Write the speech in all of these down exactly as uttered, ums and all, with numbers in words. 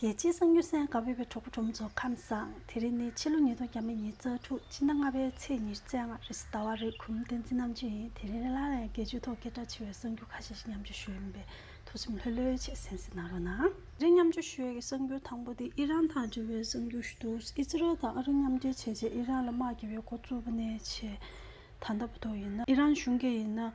རྒྱལ་སྤྱིའི་གསར་འགྱུར་གསན་གནང་བའི་གྲོགས་པོ་གྲོགས་མོ་ཚོ་ཁམས་བཟང་། དེ་རིང་ནི་ཕྱི་ལོ་ཉིས་སྟོང་ཉི་ཤུ་རྩ་དྲུག་སྤྱི་ཟླ་ལྔ་པའི་ཚེས་ཉི་ཤུ་རྩ་ལྔ་རེས་གཟའ་ཟླ་བ་རེད། གུས་མོ་བསྟན་འཛིན་རྣམ་དཔྱོད་ཡིན། དེ་རིང་སླར་ཡང་རྒྱལ་སྤྱིའི་ཐོག་སྐད་གྲགས་ཆེ་བའི་གསར་འགྱུར་ཁ་ཤས་ཤིག་མཉམ་སྤྱོད་ཞུ་ཡིན་པས། ཐུགས་སེམས་ལྷོད་ལྷོད་བྱས་གསན་གཟིགས་གནང་རོགས་གནང་། དེ་རིང་མཉམ་སྤྱོད་ཞུ་ཡས་ཀྱི་གསར་འགྱུར་དང་པོ་དེ་ཨི་རན་དང་འབྲེལ་བའི་གསར་འགྱུར་ཞིག་འདུག་ཨི་ཛི་རལ་དང་ཨ་རི་མཉམ་འབྲེལ་བྱས་རྗེས་ཨི་རན་ལ་དམག་རྒྱག་པའི་འགོ་བཙུགས་པ་ནས་བྱས། ད་ལྟ་བར་དུ་ཡིན་ན་ཨི་རན་གཞུང་གིས་ཡིན་ན་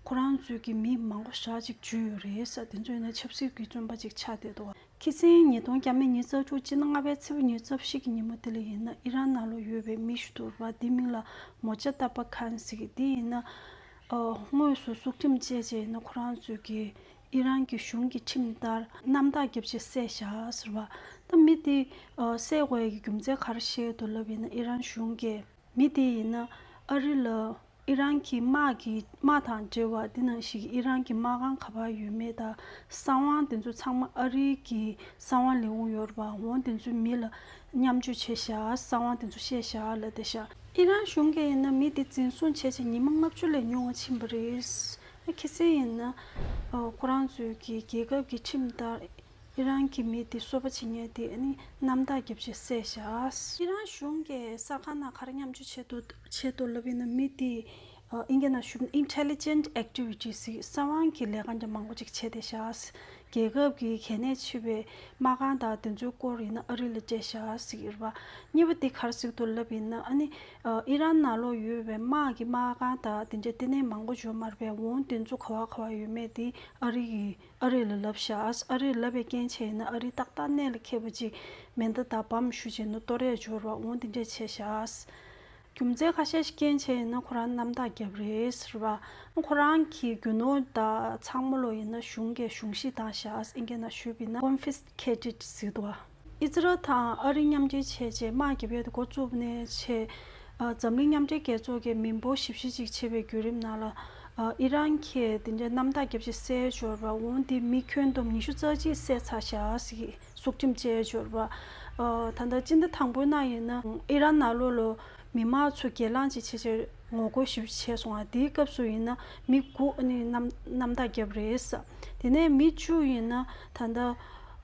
ཁོ་རང་ཚོས་ཀྱི་མི་མང་པོ་ཞེ་ཅིག་འཇུས་ཡོད་རེད་ཟེར། དེ་ཚོ་ཡིན་ན་ཆབ་སྲིད་ཀྱི་བཙོན་པ་ཅིག་ཆགས་བསྡད་འདུག་ཁ་སང་ཉིས་སྟོང་ཉི་ཤུ་རྩ་དྲུག་སྤྱི་ཟླ་ལྔ་པའི་ཚེས་པ་ཉི་ཤུ་རྩ་བཞི་གི་ཉིན་མོ་དེ་ལ་ཡིན་ན་ཨི་རན་ནང་ལ་ཡོད་པའི་མི་ཞིག་འདུག་པ། དེའི་མིང་ལ་མོ་ཇ་ཏ་པ་ཁན་ཟེར་གི། དེ་ཡིན་ན་ཨ་དངོས་སུ་སྲོག་ཁྲིམས་བཅད་བྱས་ཡིན་ན་ཁོ་རང་ཚོས་ཀྱི་ཨི་རན་གྱི་གཞུང་གི་ཁྲིམས་ལྟར་གནམ་བདག་བརྒྱབ་བྱས་བསད་བཞག་ཟེར་བ། ད་མི་དེ་ཨ་བསད་དགོས་ཡ་གི་རྒྱུ་མཚན་ག་རེ་བཤད་འདུག་ལབ་ཡིན་ན་ཨི་རན་གཞུང་གིས་མི་དེ་ཡིན་ན་ཨ་རི་ལ་ཨི་རན་གྱི་དམག་གི་དམག་དང་འབྲེལ་བ་འདི་ནང་བཞིན་གྱི་ཨི་རན་གྱི་དམག་ཁང་ག་པར་ཡོད་མེད་དང་གསང་བ་དེ་ཚོ་ཚང་མ་ཨ་རི་གི་གསང་བ་ལས་ཁུངས་ཡོད་རེད་པ། འོ་དེ་ཚོའི་མི་ལ་མཉམ་སྤྱོད་བྱས་བཞག་གསང་བ་དེ་ཚོ་བཤད་བཞག་ལབ་བསྡད་ཤག་ཨི་རན་གཞུང་གིས་ཡིན་ན་མི་དེ་འཛིན་བཟུང་བྱས་བྱས་ཉི་མ་ལྔ་བཅུ་ལས་ཉུང་བ་ཕྱིན་པ་རེད། ཨ་གལ་སྲིད་ཡིན་ན་ཨ་ཁོ་རང་ཚོའི་གི་རྒྱལ་ཁབ་ཀྱི་ཁྲིམས་ལྟར་ཨི་རན་གྱི་མི་དེ་སོ་པ་བྱེད་མཁན་དེ་ཨ་ནི་གནམ་བདག་བརྒྱབ་བྱས་བསད་བཞག་ཨི་རན་གཞུང་གིས་གསར་ཁང་ནང་ག་རེ་མཉམ་སྤྱོད་བྱས་འདུག་བྱས་འདུག་ལབ་ཡིན་ན་མི་དེ་ཨ་ཨིན་སྐད་ནང་ཞུ་ན་intelligent activities ཟེར་གསང་བའི་གི་ལས་ཀ་འདྲ་མང་པོ་ཅིག་བྱས་བསྡད་ཤག་རྒྱལ་ཁབ་ཀྱི་གལ་གནད་ཆེ་བའི་དམག་ཁང་དང་དེ་ཚོའི་སྐོར་ཡིན་ན་ཨ་རི་ལ་སྤྲད་ཤག་ཟེར་གྱི་རེད་པ། གཉིས་པ་དེ་ག་རེ་ཟེར་གྱི་འདུག་ལབ་ཡིན་ན་ཨ་ནི་ཨ་ཨི་རན་ནང་ལོགས་ཡོད་པའི་དམག་གི་དམག་ཁང་དང་དེ་འདྲའི་ལྟེ་གནས་མང་པོ་ཅིག་ཡོད་མ་རེད་པས། འོ་དེ་ཚོ་ག་བ་ག་བ་ཡོད་མེད་དེ་ཨ་རི་གི་ཨ་རི་ལ་ལབ་ཤག་ཨ་རི་ལ་ལབ་པའི་རྐྱེན་བྱས་ཡིན་ན་ཨ་རི་ཏག་ཏག་གནད་ལ་འཁེལ་བ་ཅིག་མེ་མདའ་དང་བམ་ཞུ་བྱས་ནས་གཏོར་ཡས་འབྱོར་བ་འོ་དེ་འདྲས་བྱས་ཤག་རྒྱུ་མཚན་ཁ་ཤས་ཤིག་རྐྱེན་བྱས་ཡིན་ན་ཁོ་རང་གནམ་བདག་བརྒྱབ་རེད་ཟེར་བ། ཁོ་རང་གི་རྒྱུ་ནོར་དང་ཚང་མ་ལོ་ཡིན་ན་གཞུང་གིས་གཞུང་བཞེས་བཏང་ཤག་ཨིན་སྐད་ནང་ཞུས་པ་ཡིན་ན་confiscated ཟེར་འདུག་བ། ཨི་ཛི་རལ་དང་ཨ་རི་མཉམ་འབྲེལ་བྱས་རྗེས་དམག་རྒྱག་ཡས་དེ་འགོ་བཙུགས་ནས་བྱས། ཨ་འཛམ་གླིང་མཉམ་འབྲེལ་རྒྱལ་ཚོགས་ཀྱིས་མི་འབོར་ཞིབ་བཤེར་ཅིག་བྱེད་པའི་བརྒྱུད་རིམ་ནང་ལ། ཨ་ཨི་རན་གྱིས་དེ་འདྲའི་གནམ་བདག་བརྒྱབ་བྱས་བསད་འབྱོར་བ་འོ་དེ་མི་ཁྱོན་བསྡོམས་ཉི་ཤུ་རྩ་གཅིག་བསད་ཚར་ཤག་ཟེར་གྱི་སྲོག་ཁྲིམས་བཅད་འབྱོར་བ། ཨ་ད་ལྟ་སྤྱི་ཟླ་དང་པོའི་ནང་ཡིན་ན་ཨི་རན་ནང་ལོགས་ལ་མི་མང་ཚོ་གྱེན་ལངས་ཅིག་བྱས་བྱས་ངོ་རྒོལ་ཞེ་པོ་བྱས་སོང་ང་། དེའི་སྐབས་སུ་ཡིན་ན་མི་དགུ་ནི་གནམ་གནམ་བདག་བརྒྱབ་རེད་ཟེར། དེ་ནས་མི་བཅུ་ཡིན་ན་ད་ལྟ་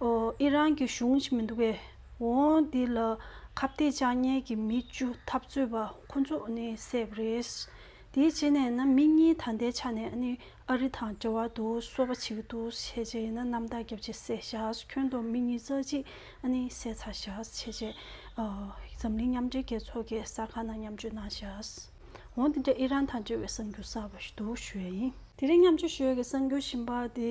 ཨོ་ཨི་རན་གྱི་གཞུང་ཞིག་མི་འདུག་གས། འོ་འདི་ལ་ཁ་གཏད་བཅག་མཁན་གྱི་མི་བཅུ་འཐབ་རྩོད་པ་ཁོ་ཚོ་ནི་བསད་པ་རེད། དེའི་རྗེས་ནས་ན་མི་གཉིས་ད་ལྟའི་ཆ་ནས་ནི་ཨ་རི་དང་འབྲེལ་བ་འདུག་སོ་པ་བྱེད་ཀྱི་འདུག་བྱས་རྗེས་ཡིན་ན་གནམ་བདག་བརྒྱབ་བྱས་བསད་བཞག་ཁྱོན་བསྡོམས་མི་ཉིས་རྩ་གཅིག་ཨ་ནི་བསད་ཚར་བཞག་བྱས་རྗེས་ཨ་འཛམ་གླིང་མཉམ་འབྲེལ་རྒྱལ་ཚོགས་ཀྱི་གསར་ཁང་ནང་མཉམ་སྤྱོད་གནང་བཞག་འོ་འདི་འདྲ་ཨི་རན་དང་འབྲེལ་བའི་གསར་འགྱུར་གསར་པ་ཞིག་འདུག་ཞུ་ཡ་ཡིན། དེ་རིང་མཉམ་སྤྱོད་ཞུ་ཡ་གི་གསར་འགྱུར་གཞན་པ་དེ་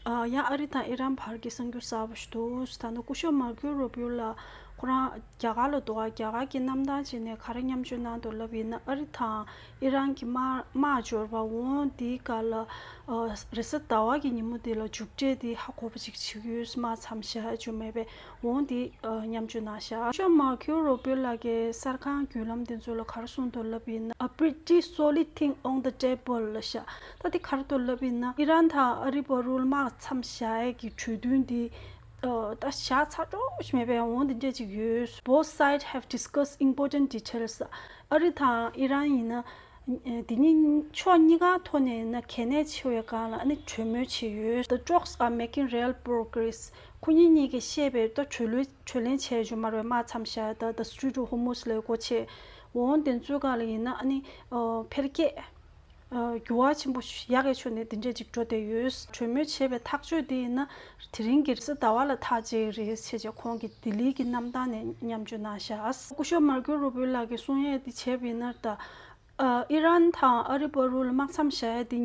ཨ་ཡང་ཨ་རི་དང་ཨི་རན་བར་གྱི་གསར་འགྱུར་གསར་པ་ཞིག་འདུག་ད་ནི་སྐུ་ཞབས་མར་ཁོ་རུ་བྷིའུ་ལགས་ཁོ་རང་རྒྱ་གར་ལ་འདུག་ག་རྒྱ་གར་གྱི་གནམ་ཐང་ཅིག་ནས་ག་རེ་མཉམ་སྤྱོད་གནང་འདུག་ལབ་ཡིན་ན་ཨ་རི་དང་ཨི་རན་གྱི་དམག་དམག་འབྱོར་བ་འོ་འདིའི་སྐབས་ལ་ཨ་རེས་གཟའ་ཟླ་བ་གི་ཉིན་མོ་འདི་ལ་མཇུག་འབྲས་འདི་ཧ་གོ་བ་ཅིག་བྱེད་ཀྱི་ཡོད། དམག་མཚམས་བཞག་ཡ་ཅིག་མེད་པས། འོ་འདི་ཨ་མཉམ་སྤྱོད་གནང་ཤག་སྐུ་ཞབས་མར་ཁོ་རུ་བྷིའུ་ལགས་ཀྱིས་གསར་ཁང་བརྒྱུད་ལམ་དེ་ཚོ་ལ་ག་རེ་གསུངས་འདུག་ལབ་ཡིན་ན། A pretty solid thing on the table ལབ་ཤག་ད་དེ་ག་རེ་འདུག་ལབ་ཡིན་ན་ཨི་རན་དང་ཨ་རི་བར་དུ་དམག་མཚམས་བཞག་ཡས་ཀྱི་གྲོས་མཐུན་འདི་ཨ་ད་བཞག་ཚར་འགྲོ་ཞིག་མེད་པས། འོ་འདི་འདྲས་ཅིག་ཡོད། Both sides have discussed important details. ཨ་རི་དང་ཨི་རན་ཡིན་ན། དེ་གཉིས་ཕྱོགས་གཉིས་ཀ་ཐོག་ནས་ཡིན་ན་གལ་གནད་ཆེ་བའི་སྒང་ལ་ཨ་ནི་གྲོས་མོལ་བྱས་ཡོད། The talks are making real progress. ཁོ་གཉིས་གཉིས་ཀྱིས་བཤད་པའི་ད་གྲོས་གྲོས་ལེན་བྱས་ཡོད་མ་རེད། དམག་མཚམས་བཞག་ཡ་ད་The Strait of Hormuz ལ་སྒོ་ཕྱེ། འོ་དེ་ཚོའི་སྒང་ལ་ཡིན་ན་ཨ་ནི་འཕེལ་རྒྱས་འགྱུར་བ་ཆེན་པོ་ཡག་གི་ཕྱོགས་ནས་དེ་འདྲས་ཅིག་འགྲོ་བསྡད་ཡོད། གྲོས་མོལ་བྱས་པའི་ཐག་གཅོད་དེ་ཡིན་ན་དེ་རིང་གི་རེས་གཟའ་ཟླ་བ་ལ་ཐག་བཅད་རེད་ཟེར་བྱས་ཁོང་གིས་ལྡི་ལི་གི་གནམ་ཐང་ནས་མཉམ་སྤྱོད་གནང་ཤག་སྐུ་ཞབས་མར་ཁོ་རུ་བྷིའུ་ལགས་ཀྱིས་གསུང་ཡས་དེ་བྱས་པ་ཡིན་ན་ད། ཨ་ཨི་རན་དང་ཨ་རི་བར་དུ་ལ་དམག་མཚམས་བཞག་ཡ་དེ་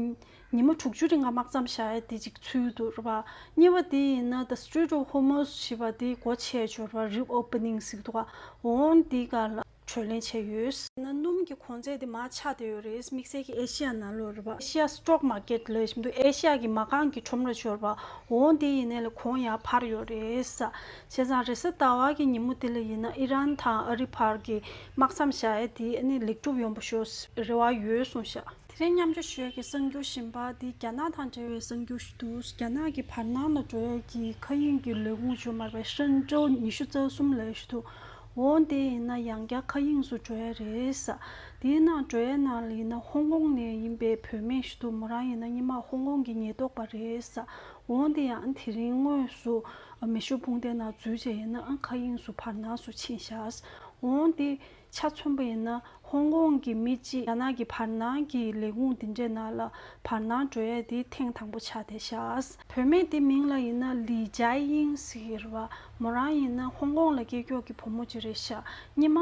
ཉི་མ་དྲུག་ཅུ་རིང་ག་དམག་མཚམས་བཞག་ཡ་དེ་ཅིག་ཚུད་འདུག་རེད་པ། གཉིས་པ་དེ་ཡིན་ན་The Strait of Hormuz ཞེས་པ་དེ་སྒོ་ཕྱེ་འབྱོར་བ་reopening ཟེར་གྱི་འདུག་ག་འོང་དེའི་སྒང་ལ་གྲོས་ལེན་བྱས་ཡོད། ཡིན་ན་སྣུམ་གྱི་གོང་ཚད་དེ་མར་ཆག་བསྡད་ཡོད་རེད། དམིགས་བསལ་གྱི་ཨེ་ཤི་ཡ་ནང་ལོགས་རེད་པ། ཨེ་ཤི་ཡ་stock market ལབ་བཞིན་འདུག་ཨེ་ཤི་ཡ་གི་མ་རྐང་གི་ཁྲོམ་ར་འབྱོར་བ་འོང་དེ་ཡིན་ནའི་ལ་གོང་ཡར་འཕར་ཡོད་རེད་ཟེར། བྱས་ཙང་རེས་གཟའ་ཟླ་བ་གི་ཉིན་མོ་དེ་ལ་ཡིན་ན་ཨི་རན་དང་ཨ་རི་བར་གྱི་དམག་མཚམས་བཞག་ཡ་དེ་ཨ་ནི་ལེགས་གྲུབ་ཡོང་བ་ཤོག་རེ་བ་ཡོད་གསུངས་ཤག་དེ་རིང་མཉམ་སྤྱོད་ཞུ་ཡ་གི་གསར་འགྱུར་གཞན་པ་དེ་རྒྱ་ནག་དང་འབྲེལ་བའི་གསར་འགྱུར་ཞིག་འདུག་རྒྱ་ནག་གི་བར་སྣང་ལ་འགྲོ་ཡ་གི་མཁའ་དབྱིངས་ཀྱི་ལས་ཁུངས་བརྗོད་མ་རེད་པས། ཧྲན་ཀྲོའུ་ཉི་ཤུ་རྩ་གསུམ་ལབ་ཞིག་འདུག་འོང་དེ་ཡིན་ན་ཡང་བསྐྱར་མཁའ་དབྱིངས་སུ་འགྲོ་ཡ་རེད་ཟེར། དེའི་ནང་འགྲོ་ཡ་ནང་ལ་ཡིན་ན་ཧོང་ཀོང་ནས་ཡིན་པའི་བུད་མེད་ཞིག་འདུག་མོ་རང་ཡིན་ན་སྔོན་མ་ཧོང་ཀོང་གི་ཉེན་རྟོག་པ་རེད་ཟེར། འོན་ཏེ་ཡང་དེ་རིང་དངོས་སུ་མེ་ཤུགས་ཕུང་ཐང་ནང་འཛུལ་བྱས་ཡིན་ན་ཨ་མཁའ་དབྱིངས་སུ་བར་སྣང་སུ་ཕྱིན་ཤག་འོན་ཏེ་ཆ་མཚོན་པ་ཡིན་ན་ཧོང་ཀོང་གི་མི་གཅིག་རྒྱ་ནག་གི་བར་སྣང་གི་ལས་ཁུངས་དེ་འདྲའི་ནང་ལ་བར་སྣང་འགྲོ་ཡས་དེ་ཐེངས་དང་པོ་ཆགས་བསྡད་ཤག་བུད་མེད་དེ་མིང་ལ་ཡིན་ན་ལི་ཇའི་དབྱིང་ཟེར་གྱི་རེད་བ། མོ་རང་ཡིན་ན་ཧོང་ཀོང་ལ་སྐྱེས་མགྱོགས་ཀྱི་བུ་མོ་ཅིག་རེད་ཤག་སྔོན་མ་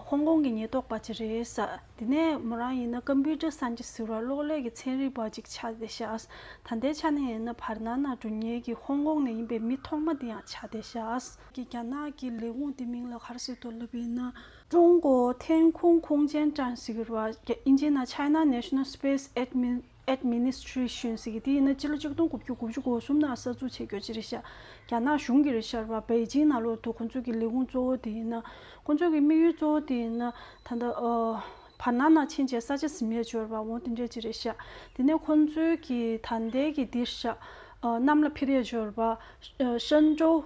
ཧོང་ཀོང་གི་ཉེན་རྟོག་པ་ཅིག་རེད་ཤག་དེ་ནས་མོ་རང་ཡིན་ན་ཀམ་པུ་ཊར་སཱན་ཊིསི་ཟེར་བ་གློག་ཀླད་ཀྱི་ཚན་རིག་པ་ཅིག་ཆགས་བསྡད་ཤག་ད་ལྟའི་ཆ་ནས་ཡིན་ན་བར་སྣང་ནང་འགྲོ་མཁན་གྱི་ཧོང་ཀོང་ནས་ཡིན་པའི་མི་ཐོག་མ་དེ་ཡང་ཆགས་བསྡད་ཤག་གི་རྒྱ་ནག་གི་ལས་ཁུངས་དེ་མིང་ལ་ག་རེ་ཟེར་འདུག་ལབ་པ་ཡིན་ན། 中国天空空间站 ཟེར་གྱི་རེད་བ། ཨིན་ཇིའི་ནང་China National Space Admin- Administration ཟེར་གྱི་དེ་ཡིན་ན་སྤྱི་ལོ་ཆིག་སྟོང་དགུ་བརྒྱ་དགུ་བཅུ་གོ་གསུམ་ནང་གསར་འཛུགས་བྱས་ཡོད་ཀྱི་རེད་ཤག་རྒྱ་ནག་གཞུང་གི་རེད་ཤག་རེད་བ། པེ་ཅིང་ནང་ལོགས་འདུག་ཁོང་ཚོ་གི་ལས་ཁུངས་གཙོ་བོ་དེ་ཡིན་ན། ཁོང་ཚོ་གི་དམིགས་ཡུལ་གཙོ་བོ་དེ་ཡིན་ན་ད་ལྟ་ཨ་བར་སྣང་ནང་ཕྱིན་བྱས་ས་ཆ་ཟིན་ཡས་ཡོད་རེད་བ། འོ་དེ་འདྲ་ཅིག་རེད་ཤག་དེ་ནས་ཁོང་ཚོའི་གི་ད་ལྟའི་གི་འདིར་ཤག་ཨ་གནམ་ལ་འཕུར་ཡས་ཡོད་རེད་བ། ཨ་ཧྲན་ཀྲོའུ་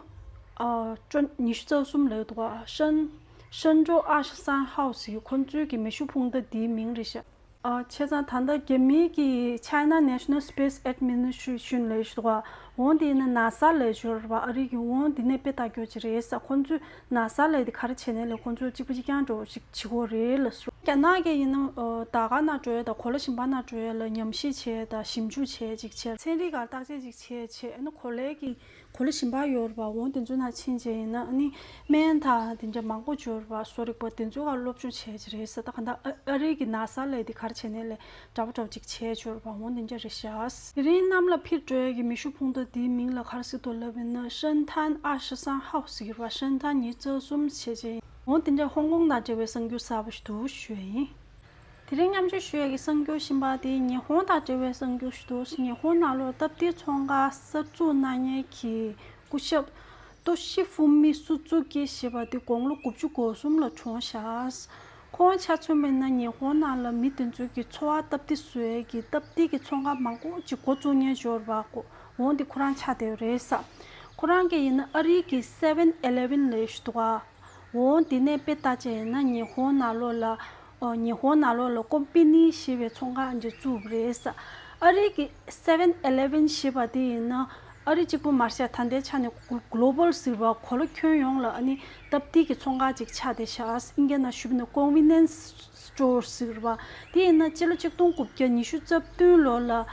ཨ་ཀྲོ་ཉི་ཤུ་རྩ་གསུམ་ལབ་འདུག་ག་ཧྲན་ཧྲན་ཀྲོའུ་ཨ་ཧྲི་སན་ཧའོ་ཟེར་གྱི་ཁོང་ཚོའི་གི་མེ་ཤུགས་ཕུང་ཐང་དེའི་མིང་རེད་ཤག་ཨ་བྱས་ཙང་ད་ལྟ་རྒྱ་མིའི་གི་China National Space Administration ལབ་ཞུ་བ། འོ་དེ་ནི་ནཱ་ས་ལབ་ཞོར་བ་ཨ་རི་གི་འོ་དེ་ནས་དཔེ་ལྟ་རྒྱུ་ཅིག་རེད་ས། ཁོང་ཚོས་ནཱ་ས་ལབ་དེ་ག་རེ་བྱས་ནས་ལས་ཁོང་ཚོས་གཅིག་པ་གཅིག་རྐྱང་འགྲོ་ཞིག་བྱེད་དགོས་རེད་ལབ་སོང་། རྒྱ་ནག་གི་ཡིན་ན་ཨ་ཟླ་དཀར་ནང་འགྲོ་ཡས་དང་གོ་ལ་གཞན་པ་ནང་འགྲོ་ཡས་ལ་ཉམས་ཞིབ་བྱས་དང་ཞིབ་འཇུག་བྱས་ཅིག་བྱས་ཚན་རིག་ག་བརྟག་དཔྱད་ཅིག་བྱས་བྱས་ཨ་ནི་གོ་ལའི་གི་གོ་ལ་གཞན་པ་ཡོད་རེད་པ། འོ་དེ་ཚོའི་ནང་ཕྱིན་བྱས་ཡིན་ན་ཨ་ནི་སྨན་དང་དེ་འདྲ་མང་པོ་ཡོད་རེད་པ། གསོ་རིག་པ་དེ་ཚོ་ག་སློབ་སྦྱོང་བྱས་ཀྱི་རེད་ཟེར། ད་ག་འདྲ་ཨ་ཨ་རི་གི་ནཱ་ས་ལབ་དེ་ག་རེ་བྱས་ནས་ལས་འདྲ་པོ་འདྲ་པོ་ཅིག་བྱས་ཡོད་རེད་པ། འོ་དེ་འདྲ་རེད་ཤག་དེ་རིང་གནམ་ལ་འཕུར་འགྲོ་ཡས་ཀྱི་མེ་ཤུགས་ཕུང་ཐང་དེའི་མིང་ལ་ག་རེ་ཟེར་འདུག་ལབ་ཡིན་ན་ཧྲན་ཐན་ཨ་ཧྲི་སན་ཧའོ་ཟེར་གྱི་རེད་པ། ཧྲན་ཐན་ཉི་ཤུ་རྩ་གསུམ་བྱས་བྱས་ཡིན། འོ་དེ་འདྲ་ཧོང་ཀོང་དང་འབྲེལ་བའི་གསར་འགྱུར་གསར་པ་ཞིག་འདུག་ཞུ་ཡ་ཡིན། དེ་རིང་མཉམ་སྤྱོད་ཞུ་ཡས་ཀྱི་གསར་འགྱུར་གཞན་པ་དེ་ཉི་ཧོང་དང་འབྲེལ་བའི་གསར་འགྱུར་ཞིག་འདུག་ཉི་ཧོང་ནང་ལོགས་སྟབས་བདེའི་ཚོང་ཁང་གསར་འཛུགས་གནང་མཁན་གྱི་སྐུ་ཞབས་ཏོ་ཤི་ཧྥུ་མི་སུ་ཛུ་ཀི་ཞེས་པ་དེ་དགུང་ལོ་དགུ་བཅུ་གོ་གསུམ་ལ་གྲོངས་ཤག་ཁོང་ཆ་མཚོན་པ་ཡིན་ན་ཉི་ཧོང་ནང་ལ་མི་དེ་ཚོའི་གི་འཚོ་བ་སྟབས་བདེ་བཟོ་ཡས་ཀྱི་སྟབས་བདེ་གི་ཚོང་ཁང་མང་པོ་ཅིག་འགོ་བཙུགས་མཁན་ཡོད་རེད་པ། འོ་འདི་ཁོ་རང་ཆགས་བསྡད་ཡོད་རེད་ས། ཁོ་རང་གི་ཡིན་ན་ཨ་རི་གི་སེ་ཝན་ཨེ་ལེ་ཝན་ལབ་ཞིག་འདུག་ག་འོ་དེ་ནས་དཔེ་ལྟ་བྱས་ཡིན་ན་ཉི་ཧོང་ནང་ལོགས་ལ། ཨོ་ཉི་ཧོང་ནང་ལོགས་ལ་ཀོམ་པི་ནི་ཞེས་པའི་ཚོང་ཁང་འདི་བཙུགས་པ་རེད་ས། ཨ་རི་གི་སེ་ཝན་ཨེ་ལེ་ཝན་ཞེས་པ་དེ་ཡིན་ན་ཨ་རི་གཅིག་པུ་མ་རེད་ཤག་ད་ལྟའི་ཆ་ནས་གོ་ལོ་བལ་ཟེར་བ་གོ་ལ་ཁྱོན་ཡོངས་ལ་ཨ་ནི་སྟབས་བདེ་གི་ཚོང་ཁང་ཅིག་ཆགས་བསྡད་ཤག་ཨིན་སྐད་ནང་ཞུས་པ་ན་ཀོན་ཝི་ནེན་སི་སི་ཊོར་ཟེར་བ། དེ་ཡིན་ན་སྤྱི་ལོ་ཆིག་སྟོང་དགུ་བརྒྱ་ཉི་ཤུ་རྩ་བདུན་ལོ་ལ་ཨ་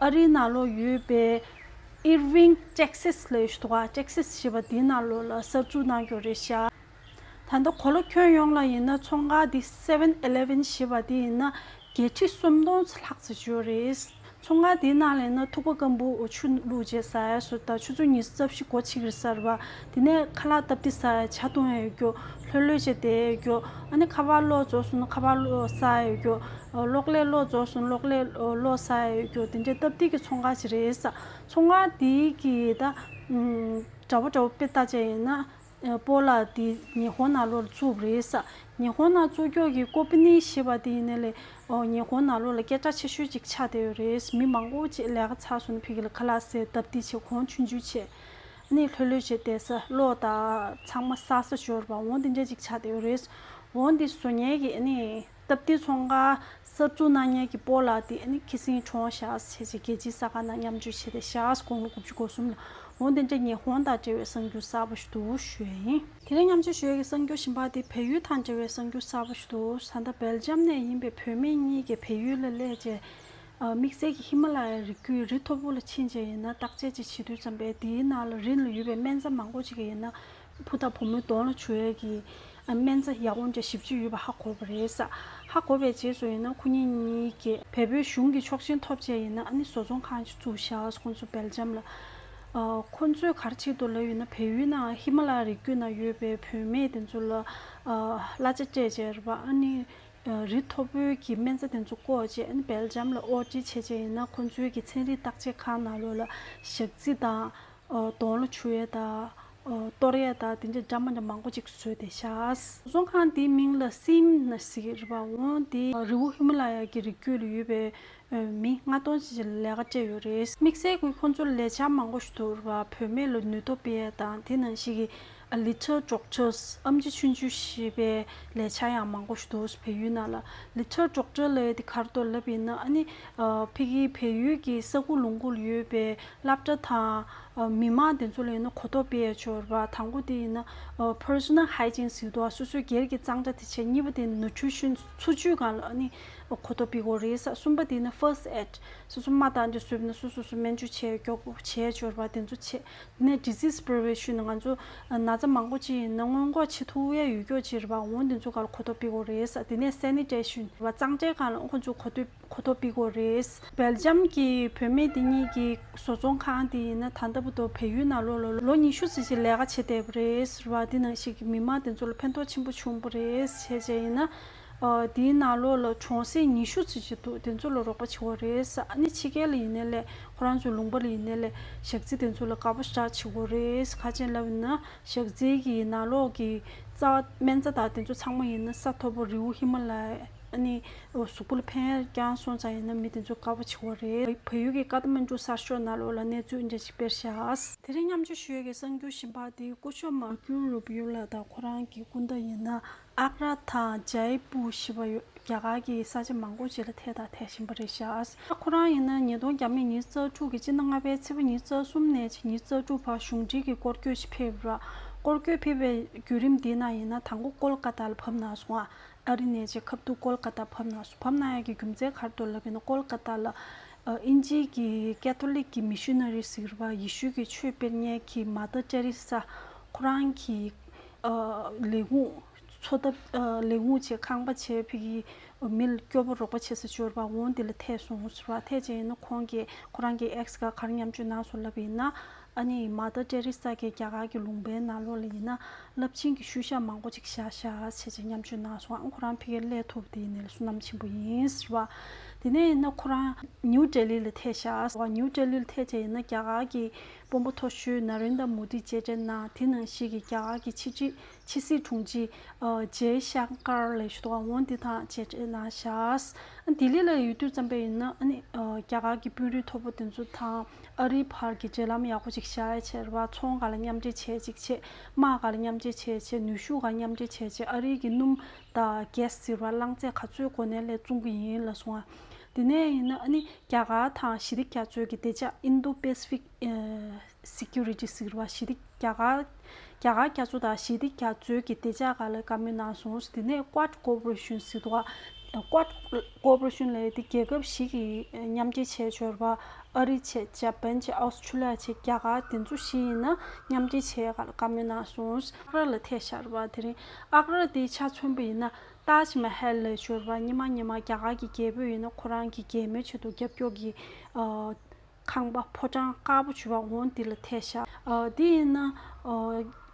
ཨ་རིའི་ནང་ལོགས་ཡོད་པའི་ཨིར་ཝིང་ཊེག་སཱས་ལབ་ཡས་ཞིག་འདུག་ག་ཊེག་སཱས་ཞེས་པ་དེའི་ནང་ལོགས་ལ་གསར་འཛུགས་གནང་རྒྱུ་རེད་ཤག་ད་ལྟ་གོ་ལ་ཁྱོན་ཡོངས་ལ་ཡིན་ན་ཚོང་ཁང་འདི་སེ་ཝན་ཨེ་ལེ་ཝན་ཞེས་པ་འདི་ཡིན་ན་བརྒྱད་ཁྲི་སུམ་སྟོང་ལྷག་ཙམ་ཡོད་རེད། ཚོང་ཁང་འདིའི་ནང་ལ་ཡིན་ན་ཐུག་པ་སྐམ་པོ་ཆུ་བླུགས་བྱས་ཟ་ཡ་བཟོ་དང་ཆུ་ཚོད་ཉི་ཤུ་རྩ་བཞི་སྒོ་ཕྱེ་གི་རེད་ཟེར་བ། དེ་ནས་ཁ་ལག་སྟབས་བདེ་ཟ་ཡ་ཇ་འཐུང་ཡ་ཡོད་རྒྱུ། ལྷོད་ལྷོད་བྱས་བསྡད་ཡ་ཡོད་རྒྱུ། ཨ་ནི་ཁ་པར་གློག་རྫོགས་སོང་ན་ཁ་པར་གློག་ཟ་ཡ་ཡོད་རྒྱུ། གློག་ཀླད་གློག་རྫོགས་སོང་ན་གློག་ཀླད་གློག་ཟ་ཡ་ཡོད་རྒྱུ། དེ་འདྲའི་སྟབས་བདེ་གི་ཚོང་ཁང་ཞིག་རེད་ཟེར། ཚོང་ཁང་འདི་གི་ད་འདྲ་པོ་འདྲ་པོ་དཔེ་ལྟ་བྱས་ཡིན་ན། སྤོ་ལགས་འདི་ཉི་ཧོང་ནང་ལོགས་ལ་བཙུགས་པ་རེད་ས། ཉི་ཧོང་ནང་བཙུགས་ཀྱོག་གི་ཀོ་པི་ནི་ཞེས་པ་དེ་ཡིན་ནའི་ལས་ཨོ་ཉི་ཧོང་ནང་ལོགས་ལ་སྐད་གྲགས་ཆེ་ཤོས་ཅིག་ཆགས་བསྡད་ཡོད་རེད། མི་མང་པོ་ཅིག་ལས་ཀ་ཚར་སོང་ན་ཕ་གི་ལ་ཁ་ལག་ཟས་སྟབས་བདེ་བྱས་གོང་ཆུང་ཆུང་བྱས། ཨ་ནི་ལྷོད་ལྷོད་བྱས་བསྡད་ས་གློག་དང་ཚང་མ་གསར་པ་ཞོར་བ་འོང་དེ་འདྲ་ཅིག་ཆགས་བསྡད་ཡོད་རེད། འོང་འདི་བཟོ་མཁན་གྱི་ཨ་ནི་སྟབས་བདེ་ཚོང་ཁང་གསར་འཛུགས་གནང་མཁན་གྱི་སྤོ་ལགས་དེ་ཨ་ནི་ཁ་སང་གྲོངས་ཤག་ཟེར་བྱས་རྒྱལ་སྤྱིའི་གསར་ཁང་ནང་མཉམ་སྤྱོད་བྱས་ཏེ་ཤག་དགུང་ལོ་དགུ་བཅུ་གོ་གསུམ་ལ། འོ་དེ་འདྲ་ཉི་ཧོང་དང་འབྲེལ་བའི་གསར་འགྱུར་གསར་པ་ཞིག་འདུག་ཞུ་ཡ་ཡིན། དེ་རིང་མཉམ་སྤྱོད་ཞུ་ཡ་གི་གསར་འགྱུར་གཞན་པ་དེ་བལ་ཡུལ་དང་འབྲེལ་བའི་གསར་འགྱུར་གསར་པ་ཞིག་འདུག་ད་ལྟ་སྦེལ་ཇམ་ནས་ཡིན་པའི་བུད་མེད་གཉིས་ཀྱིས་བལ་ཡུལ་ལ་སླེབས་རྗེས། ཨ་དམིགས་བསལ་གྱི་ཧི་མ་ལ་ཡའི་རི་རྒྱུད་རི་མཐོ་པོ་ལ་ཕྱིན་རྗེས་ཡིན་ན་བརྟག་དཔྱད་ཅིག་བྱེད་དུས་ཙམ་པས་དེའི་ནང་ལ་རི་ལ་ཡོད་པའི་སྨན་རྩྭ་མང་པོ་ཅིག་གིས་ཡིན་ན་བུ་དང་བུ་མོའི་གདོང་ལ་བྱུག་ཡས་ཀྱི་སྨན་རྩྭ་ཡག་པོ་འདྲ་ཞེ་པོ་ཅིག་ཡོད་པ་ཧ་གོ་བ་རེད་ས། ཧ་གོ་བའི་རྗེས་སུ་ཡིན་ན་ཁོ་གཉིས་གཉིས་ཀྱིས་བལ་པོའི་གཞུང་གི་ཆོག་མཆན་ཐོབ་རྗེས་ཡིན་ན་ཨ་ནི་བཟོ་ཚོང་ཁང་ཅིག་བཙུགས་ཤག་ཁོང་ཚོ་སྦེལ་ཇམ་ལ། ཨ་ཁོང་ཚོས་ག་རེ་བྱེད་འདུག་ལབ་ཡོད་ན་བལ་ཡུལ་ནང་ཧི་མ་ལ་ཡ་རི་རྒྱུད་ནང་ཡོད་པའི་བུད་མེད་དེ་ཚོ་ལ་ཨ་གླ་ཆ་སྤྲད་བྱས་རེད་པ། ཨ་ནི་རི་མཐོ་པོའི་གི་སྨན་རྩྭ་དེ་ཚོ་བཀོག་བྱས་ཨ་ནི་སྦེལ་ཇམ་ལ་ཨོར་ཌར་བྱས་བྱས་ཡིན་ན་ཁོང་ཚོའི་གི་ཚན་རིག་བརྟག་དཔྱད་ཁང་ནང་ལོགས་ལ་ཞག་རྩི་དང་། ཨོ་གདོང་ལ་བྱུག་ཡས་དང་། ཨོ་གཏོར་ཡས་དང་དེ་འདྲ་འདྲ་མ་འདྲ་མང་པོ་ཅིག་བཟོས་ཏེ་ཤག་བཟོ་ཚོང་ཁང་དེའི་མིང་ལ་སིམ་ན་ཟེར་གྱི་རེད་པ། འོ་དེ་རི་བོ་ཧི་མ་ལ་ཡ་གི་རི་རྒྱུད་ལ་ཡོད་པའི་ མི་ལྔ་སྟོང་ཅིག་ལས་ཀ་སྤྲད་ཡོད་རེད། དམིགས་བསལ་གྱིས་ཁོང་ཚོར་ལས་འཆར་མང་པོ་ཞིག་འདུག་ར། བུད་མེད་ལ་ནུས་སྟོབས་སྤེལ་ཡས་དང་དེ་ནང་བཞིན་གྱི་ལི་ཐལ་ཌོག་ཊར་སི་ཨེམ་ཆི་ཆུང་ཆུང་ཞེས་པའི་ལས་འཆར་ཡང་མང་པོ་ཞིག་འདུག་བལ་ཡུལ་ནང་ལ། ལི་ཐལ་ཌོག་ཊར་ལབ་ཡས་དེ་ག་རེ་འདུག་ལབ་ཡིན་ན། ཨ་ནི་ཕ་གི་བལ་ཡུལ་གྱི་ས་ཁུག་ལུང་ཁུག་ལ་ཡོད་པའི་སློབ་གྲྭ་དང་མི་མང་དེ་ཚོ་ལ་ཡིན་ན་གོ་རྟོགས་སྤེལ་ཡས་ཡོད་རེད་པ། དང་པོ་དེ་ཡིན་ན་པར་སོ་ནལ་ཧའི་ཇིན་ཟེར་འདུག་སོ་སོའི་སྒེར་གྱི་གཙང་སྦྲ་དེ་བྱས། གཉིས་པ་དེ་ནུ་ཊི་རི་ཤན་འཚོ་བཅུད་སྒང་ལ་ཨ་ནི་གོ་རྟོགས་སྤེལ་དགོས་རེད་ཟེར། གསུམ་པ་དེ་ཡིན་ན་ཕར་སི་ཊི་ཨེཌ། སོ་སོ་རྨ་བཏང་རྗེས་བཟོས་པ་ཡིན་ན་སོ་སོ་སོ་སྨན་བཅོས་བྱས་མགྱོགས་པོ་བྱས་ཡས་ཡོད་རེད་པ། དེ་ཚོ་བྱས། དེ་ནས་ཌི་ཟིས་པི་རི་ཝེན་ཤན། ང་ཚོ་ན་ཚ་མང་པོ་ཅིག་ཡིན་ན་སྔོན་འགོག་བྱེད་ཐུབ་ཡས་ཡོད་ཀྱོག་ཅིག་རེད་པ། འོ་དེ་ཚོ་སྒང་ལ་གོ་རྟོགས་སྤེལ་དགོས་རེད་ཟེར། དེ་ནས་སེ་ནི་ཊེ་ཤན་རེད་པ། གཙང་སྦྲའི་སྒང་ལ་ཁོང་ཚོ་གོ་རྟོགས་གོ་རྟོགས་སྤེལ་དགོས་རེད། སྦེལ་ཇམ་གྱི་བུད་མེད་དེ་གཉིས་ཀྱི་བཟོ་ཚོང་ཁང་དེ་ཡིན་ན་ད་ལྟ་བར་དུ་བལ་ཡུལ་ནང་ལོགས་ལ་ལོ་ཉི་ཤུ་ཙམ་ཞིག་ལས་ཀ་བྱས་བསྡད་པ་རེད་ཟེར་བ། དེ་ནང་བཞིན་གྱི་མི་མང་དེ་ཚོ་ལ་ཕན་ཐོགས་ཆེན་པོ་བྱུང་བ་རེད། བྱས་བྱས་ཡིན་ན། ཨ། དེའི་ནང་ལོགས་ལ་གྲོང་གསེབ་ཉི་ཤུ་ཙམ་ཞིག་འདུག་དེ་ཚོ་ལ་རོགས་པ་བྱེད་དགོས་རེད་ཟེར། ཨ་ནི་ཕྱི་རྒྱལ་ལ་ཡིན་ནའི་ལས། ཁོ་རང་ཚོའི་ལུང་པ་ལ་ཡིན་ནའི་ལས། ཞག་རྩི་དེ་ཚོ་ལ་དགའ་པོ་ཞེ་དྲག་བྱེད་དགོས་རེད་ཟེར། ག་རེ་ལབ་ཡིན་ན། ཞག་རྩི་གི་ནང་ལོགས་ཀྱི་རྩ་བ་སྨན་རྩྭ་དང་དེ་ཚོ་ཚང་མ་ཡིན་ན་ས་མཐོ་པོ་རི་བོ་ཧི་མ་ལ་ཡ། ཨ་ནི་གཟུགས་པོ་ལ་ཕན་ཡས་རྐྱང་སོང་ཙང་ཡིན་ན་མི་དེ་ཚོ་དགའ་པོ་བྱེད་དགོས་རེད། བལ་ཡུལ་གྱི་ཀ་ཐ་མན་ཌུ་གསར་ཤོག་ནང་ལོགས་ལ་གནས་ཚུལ་འདྲ་ཞིག་སྤེལ་ཤག་དེ་རིང་མཉམ་སྤྱོད་ཞུ་ཡས་ཀྱི་གསར་འགྱུར་གཞན་པ་དེ་སྐུ་ཞབས་མར་ཁོ་རུ་བི་ཡོ་ལགས་དང་ཁོ་རང་གི་སྐུ་ཟླ་ཡིན་ན། ཨག་ར་དང་ཇའི་པུར་ཞེས་པ་ཡོད། རྒྱ་གར་གྱི་ས་ཆ་མང་པོ་ཅིག་ལ་ཐད་དང་ཐད་བཞིན་པ་རེད་ཤག་ཁོ་རང་ཡིན་ན་ཉིས་སྟོང་ཉི་ཤུ་ཉི་ཤུ་རྩ་དྲུག་གི་སྤྱི་ཟླ་ལྔ་པའི་ཚེས་པ་ཉི་ཤུ་རྩ་གསུམ་ནས་ཉི་ཤུ་རྩ་དྲུག་བར་གཞུང་འབྲེལ་གྱི་སྐོར་སྐྱོད་ཅིག་ཕེབས་པ་རེད། སྐོར་སྐྱོད་ཕེབས་པའི་བརྒྱུད་རིམ་འདིའི་ནང་ཡིན་ན་དང་པོ་ཀོལ་ཀ་ཏ་ལ་བབས་གནང་སོང་ང་། ཨ་རི་ནས་ཅིག་ཁ་ཐུག་ཀོལ་ཀ་ཏ་བབས་གནང་སོང་། བབས་གནང་ཡག་གི་རྒྱུ་མཚན་ག་རེ་འདུག་ལབ་ཡིན་ན། ཀོལ་ཀ་ཏ་ལ་ཨ་དབྱིན་ཇིའི་གི་ཀེ་ཐོ་ལིག་གི་མི་ཤུ་ན་རི་ཟེར་བ། ཡེ་ཤུ་གི་ཆོས་སྤེལ་མཁན་གྱི་མ་ཏར་ཏེ་རེ་ས་ཁོ་རང་གི་ཨ་ལས་ཁུངས། འཚོ་ཐབས། ཨ་ལས་ཁུངས་བྱས། ཁང་པ་བྱས། ཕ་གི་མི་ལ་སྐྱོ་པོ་རོགས་པ་བྱེད་ས་ཅིག་ཡོད་རེད་པ། འོ་འདི་ལ་ཐད་སོང་ཟེར་བ། ཐད་བྱས་ཡིན་ན་ཁོང་གིས་ཁོ་རང་གི་ཨེགས་སྒང་ག་རེ་མཉམ་སྤྱོད་གནང་སོང་ལབ་ཡིན་ན། ཨ་ནི་མ་ཏར་ཏེ་རེ་ས་གིས་རྒྱ་གར་གྱི་ལུང་པའི་ནང་ལོགས་ལ་ཡིན་ན་རླབས་ཆེན་གྱི་ཤུལ་བཞག་མང་པོ་ཅིག་བཞག་ཤག་བྱས་བྱས་མཉམ་སྤྱོད་གནང་སོང་། ཨ་ཁོ་རང་ཕ་གིར་སླེབས་ཐུབ་དེ་ཡིན་ནའི་བསོད་ནམས་ཆེན་པོ་ཡིན་ཟེར་བ། དེ་ནས་ཡིན་ན་ཁོ་རང་ནིའུ་ཌེ་ལི་ལ་ཐད་ཤག་ཟེར་བ། ནིའུ་ཌེ་ལི་ལ་ཐད་བྱས་ཡིན་ན་རྒྱ་གར་གྱི་དཔོན་པོ་མཐོ་ཤོས་ན་རེན་དྲ་མོ་དི་མཇལ་འཕྲད་གནང་། དེ་ནང་བཞིན་གྱི་རྒྱ་གར་གྱི་ཕྱི་སྲིད། ཕྱི་སྲིད་དྲུང་ཆེ་ཨ་ཇེ་ཤང་ཀར་ལབ་ཡས་ཅིག་འདུག་འོ་འདི་དང་མཇལ་འཕྲད་གནང་ཤག་ལྡི་ལི་ལ་ཡོད་དུས་ཙམ་པ་ཡིན་ན། ཨ་ནི་ཨ་རྒྱ་གར་གྱི་དཔོན་རིགས་མཐོ་པོ་དེ་ཚོ་དང་ཨ་རིའི་བར་གྱི་འབྲེལ་ལམ་ཡག་པོ་ཅིག་བཞག་ཡས་བྱས་རེད་པ། ཚོང་སྒང་ལ་མཉམ་འབྲེལ་བྱས་ཅིག་བྱས། དམག་སྒང་ལ་མཉམ་འབྲེལ་བྱས་བྱས། ནུས་ཤུགས་སྒང་མཉམ་འབྲེལ་བྱས་བྱས། ཨ་རིའི་གི་སྣུམ་དང་གྷེ་སི་ཟེར་བ་རླངས་རྫས་ག་ཚོད་དགོས་ནའི་ལས་བཙོང་གི་ཡིན་ལབ་སོང་ང་། དེ་ནས་ཡིན་ན་ཨ་ནི་རྒྱ་གར་དང་ཞི་བདེ་རྒྱ་མཚོའི་གི་བདེ་འཇགས། Indo-Pacific Security ཟེར་བ། ཞི་བདེ། རྒྱ་གར། རྒྱ་གར་རྒྱ་མཚོ་དང་ཞི་བདེ་རྒྱ་མཚོའི་གི་བདེ་འཇགས་སྒང་ལ་བཀའ་མོལ་གནང་སོང་། དེ་ནས་Quad Cooperation ཟེར་འདུག་ག Quad Cooperation ལབ་ཡས་དེ་རྒྱལ་ཁབ་བཞི་གིས་མཉམ་འབྲེལ་བྱས་ཡོད་རེད་པ། ཨ་རི་བྱས། ཇ་པན་བྱས། ཨོ་སི་ཁྲུ་ལི་ཡ་བྱས། རྒྱ་གར། དེ་ཚོ་བཞི་ཡིན་ན་མཉམ་འབྲེལ་བྱས་ཡས་སྒང་ལ་བཀའ་མོལ་གནང་སོང་། ཨག་ར་ལ་ཐད་ཤག་རེད་པ། དེ་རིང་ཨག་ར་དེ་ཆ་མཚོན་པ་ཡིན་ན་ཏཱཇ་མ་ཧལ་ལབ་ཡས་ཅིག་ཡོད་རེད་པ། སྔོན་མ་སྔོན་མ་རྒྱ་གར་གྱི་རྒྱལ་པོ་ཡིན་ན་ཁོ་རང་གི་རྒྱལ་མོའི་ཆེད་དུ་རྒྱབ་སྐྱོར་གྱི་ཨ་ཁང་པ་ཕོ་བྲང་དཀར་པོ་ཅིག་ཡོད་པ། འོ་འདི་ལ་ཐད་ཤག་ཨ་འདི་ཡིན་ན་ཨ་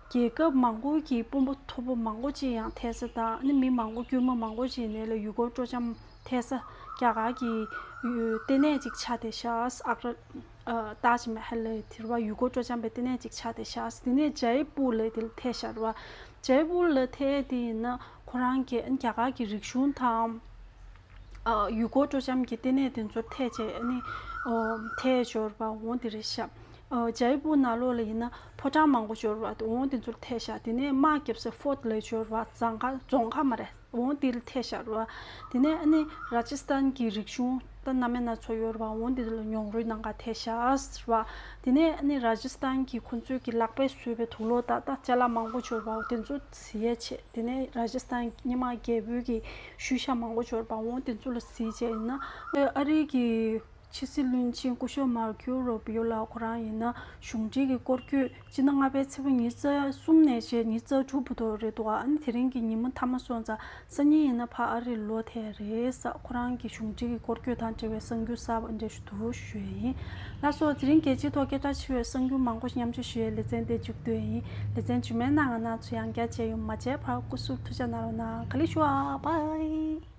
རྒྱལ་ཁབ་མང་པོ་གི་དཔོན་པོ་མཐོ་པོ་མང་པོ་ཅིག་ཡང་ཐད་ས་དང་། ཨ་ནི་མི་མང་པོ། དཀྱུས་མ་མང་པོ་ཅིག་ནས་ལ་ཡུལ་སྐོར་སྤྲོ་འཆམ་ཐད་ས། རྒྱ་གར་གྱི་ཡུལ་ལྟེ་གནས་ཅིག་ཆགས་བསྡད་ཤག་ཨག་ར། ཨ་ཏཱཇ་མ་ཧལ་ལབ་ཡས་དེ་རེད་པ། ཡུལ་སྐོར་སྤྲོ་འཆམ་པའི་ལྟེ་གནས་ཅིག་ཆགས་བསྡད་ཤག་དེ་ནས་ཇའི་པུར་ལབ་ཡས་དེ་ལ་ཐད་ཤག་རེད་པ། ཇའི་པུར་ལ་ཐད་ཡས་དེ་ཡིན་ན་ཁོ་རང་གི་རྒྱ་གར་གྱི་རིག་གཞུང་དང་། ཨ་ཡུལ་སྐོར་སྤྲོ་འཆམ་གྱི་ལྟེ་གནས་དེ་ཚོ་ཐད་བྱས། ཨ་ནི་ཨོ་ཐད་ཡས་ཅིག་ཡོད་རེད་པ། འོ་འདི་རེད་ཤག་ཨ་ཇའི་པུར་ནང་ལོགས་ལ་ཡིན་ན་ཕོ་བྲང་མང་པོ་ཅིག་ཡོད་རེད་པ། འོ་དེ་ཚོ་ལ་ཐད་ཤག་དེ་ནས་དམག་རྒྱབ་ས་ཕོརཊ་ལབ་ཡས་ཅིག་ཡོད་རེད་པ། རྫོང་ཁ། རྫོང་ཁ་མ་རེད། འོ་འདི་ལ་ཐད་ཤག་རེད་པ། དེ་ནས་ཨ་ནི་ར་ཇི་སི་ཐན་གྱི་རིག་གཞུང་ད་སྣ་མིན་སྣ་ཚོགས་ཡོད་རེད་པ། འོ་འདི་ལ་མྱོང་རོལ་གནང་ག་ཐད་ཤག་ཟེར་བ། དེ་ནས་ཨ་ནི་ར་ཇི་སི་ཐན་གྱི་ཁོ་ཚོའི་གི་ལག་པས་བཟོས་པའི་དུག་ལོག་དང་ད་ཅ་ལག་མང་པོ་ཅིག་ཡོད་རེད་པ། དེ་ཚོ་གཟིགས་ཡས་བྱས། དེ་ནས་ར་ཇི་སི་ཐན་སྔོན་མ་རྒྱལ་པོའི་གི་ཤུལ་བཞག་མང་པོ་ཅིག་ཡོད་རེད་པ། འོ་དེ་ཚོ་ལ་གཟིགས་བྱས་ཡིན་ན། ཨ་རིའི་གི་ཕྱི་སྲིད་བློན་ཆེན་སྐུ་ཞབས་མར་ཁོ་རུ་བི་ཡོ་ལགས་ཁོ་རང་ཡིན་ན་གཞུང་འབྲེལ་གྱི་སྐོར་སྐྱོད་སྤྱི་ཟླ་ལྔ་པའི་ཚེས་པ་ཉི་ཤུ་རྩ་གསུམ་ནས་བྱས་ཉི་ཤུ་རྩ་དྲུག་བར་དུ་རེད་འདུག་ཨ་ནི་དེ་རིང་གི་ཉིན་མོ་མཐའ་མ་སོང་ཙང་སང་ཉིན་ཡིན་ན་ཕར་ཨ་རིར་ལོག་ཐལ་རེད་ཟེར། ཁོ་རང་གི་གཞུང་འབྲེལ་གྱི་སྐོར་སྐྱོད་དང་འབྲེལ་བའི་གསར་འགྱུར་གསར་པ་འདི་འདྲ་ཞིག་འདུག་ཞུ་ཡས་ཡིན། ལགས་སོ། དེ་རིང་རྒྱལ་སྤྱིའི་ཐོག་སྐད་གྲགས་ཆེ་བའི་གསར་འགྱུར་མང་པོ་ཞིག་མཉམ་སྤྱོད་ཞུ་ཡས་ལེ་ཚན་འདི་མཇུག་བསྡུ་ཡས་ཡིན། ལེ་ཚན་རྗེས་མའི་ནང་ང་རང་ཚོ་ཡང་བསྐྱར་མཇལ་ཡོང་། མ་མཇལ་བར་སྐུ་གཟུགས་ཐུགས་ཅག་གནང་རོགས་གནང་། ག་ལེ་ཞུ་ཨ། བྷའི།